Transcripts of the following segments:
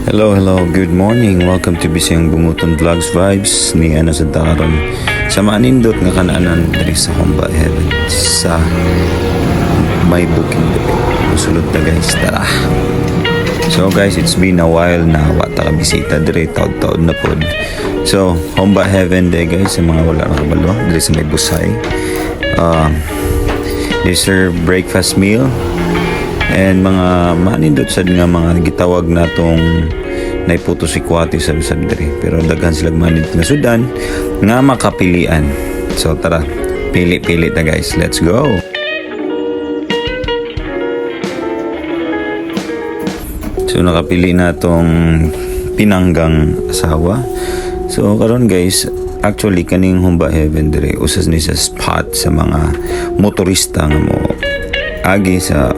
Hello, hello, good morning. Welcome to Bisayang Bunguton Vlogs Vibes ni Ana sa Dakaron. Sa maanindot nga kanaanan diri sa Humba Heaven sa may booking diri. Musulod na, guys, tara. So guys, it's been a while na wa ta bisita diri, taod-taod na pod. So, Humba Heaven day, guys, sa mga wala nakabalo diri sa may Busay. They serve breakfast meal and mga manindot sad nga mga gitawag natong naiputo si Kwati sa usab diri, pero daghan sila manindot nga sudan nga makapilian. So tara, pili-pili ta, guys, let's go. So nakapili na tong pinanggang asawa. So karon, guys, actually kaning Humba Heaven diri usas ni sa spot sa mga motorista nga mo agi sa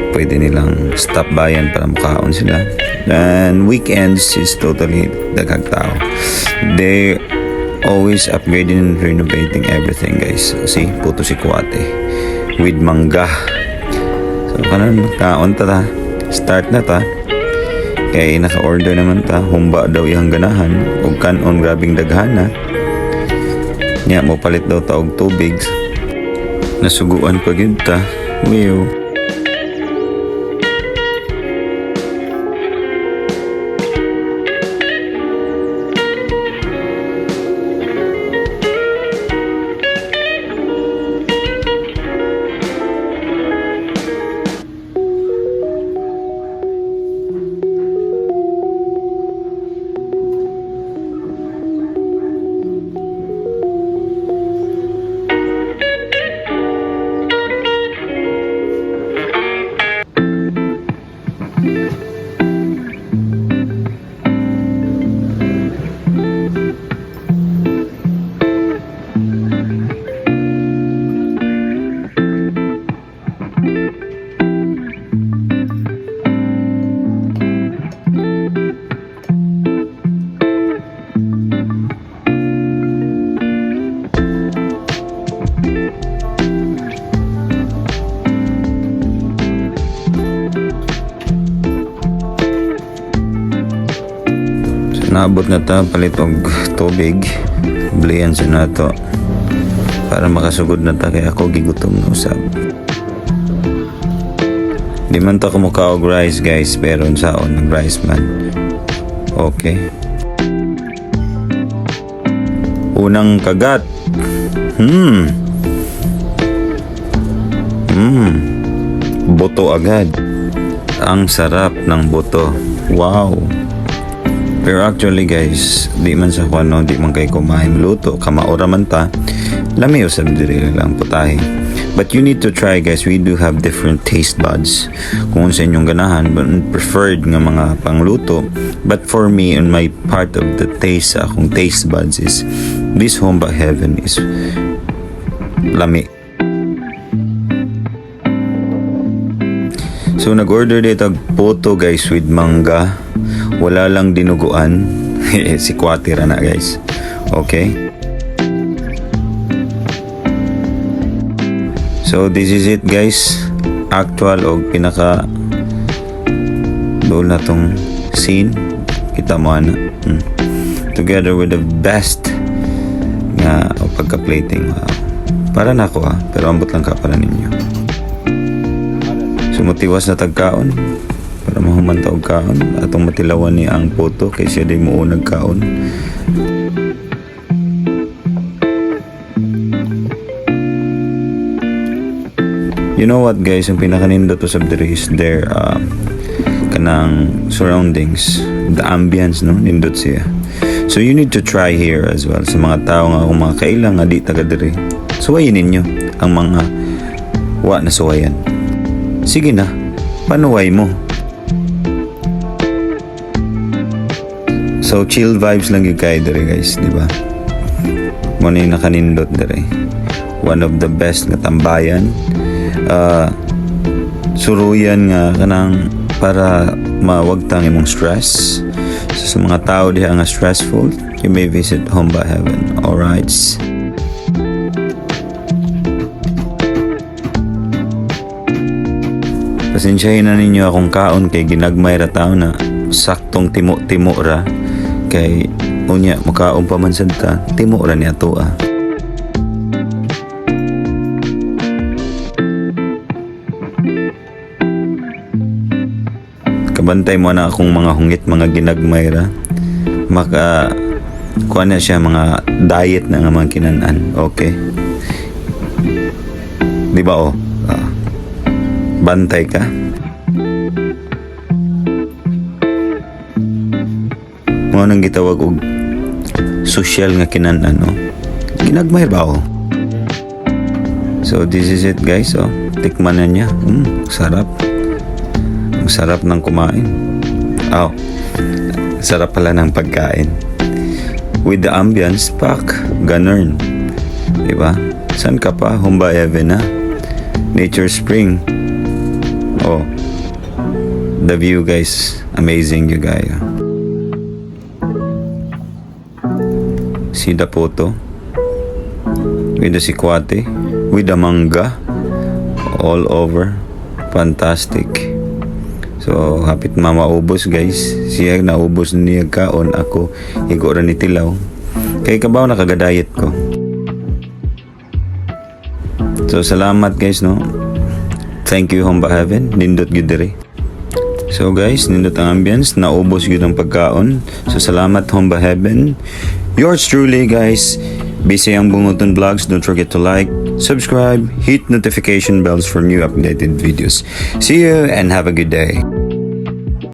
pwede nilang stop bayan para mukaon sila. And weekends is totally daghang tao. They always upgrading and renovating everything, guys. See, puto sikwate with mangga. So kanon kaon ta ta. Start na ta. Kay naka-order naman ta, humba daw iyang ganahan ug kanon grabing daghana. Nya mo palit daw ta og tubig. Nasuguan pa gyud ta. Wiw. So, naabot na ta palit og tubig. Blian sa nato para makasugod na ta kay ako gigutom na usab. Di man ta kumuka og rice, guys, pero unsaon nag rice man. Okay. Unang kagat. Buto agad. Ang sarap ng buto. Wow. Pero actually, guys, di man sa kuno, di man kay kumain luto, kamaora man ta. Lami usab diri lang putahe. But you need to try, guys, we do have different taste buds. Kung sa inyong ganahan, but preferred nga mga pangluto. But for me, on my part of the taste, sa akong taste buds is this Humba Heaven is lami. So nag-order dito og puto, guys, with mangga. Wala lang dinuguan. Si Kwati ra na, guys. Okay. So this is it, guys. Actual og pinaka dool na tong scene. Kita mo ana. Together with the best nga o pagka-plating. Wow. Para na ako ah, pero ambot lang ka para ninyo. So mutiwas na tagkaon para mahuman ta og kaon. Atong matilawan ni ang puto kay siya di mo unag kaon. You know what, guys, ang pinakanindot to sa diri is their kanang surroundings, the ambience, no, nindot siya. So you need to try here as well sa mga tao nga kung mga kailang nga di taga diri. Suwayin ninyo ang mga wa na suwayan. Sige na, panuway mo. So chill vibes lang yung kay diri, guys, di ba? Mo na yung nakanindot diri. One of the best nga tambayan. Suruyan nga kanang para mawagtang imong stress. So, sa mga tao diha nga stressful, you may visit Humba Heaven. Alright. Pasensyahin na ninyo akong kaon kay ginagmay ra tao na. Saktong timo-timo ra kay unya mukaon pa man sad ta, timo ra ni ato ah. Kabantay mo na akong mga hungit, mga ginagmay ra. Maka kuha na siya, mga diet na nga mga kinan-an. Okay. Di ba oh? Ah. Bantay ka. Mao nang gitawag og social nga kinan-an, no? Ginagmay ba oh? So this is it, guys, oh. Tikman na niya. Sarap. Ang sarap ng kumain. Oh, sarap pala ng pagkain. With the ambience, pak, ganun. Diba? San ka pa? Humba Heaven na. Nature Spring. Oh. The view, guys. Amazing you guys. See the photo. With the sikwate. With the mangga. All over. Fantastic. So, hapit mamaubos, guys. Siya naubos niya kaon. Ako, igo ra ni tilaw. Kay kabaw nakagadayet ko. So, salamat, guys, no? Thank you, Humba Heaven. Nindot gyud diri. So guys, nindot ang ambience, naubos gyud ang pagkaon. So salamat, Humba Heaven. Yours truly, guys, Bisayang Bunguton Vlogs. Don't forget to like, subscribe, hit notification bells for new updated videos. See you and have a good day.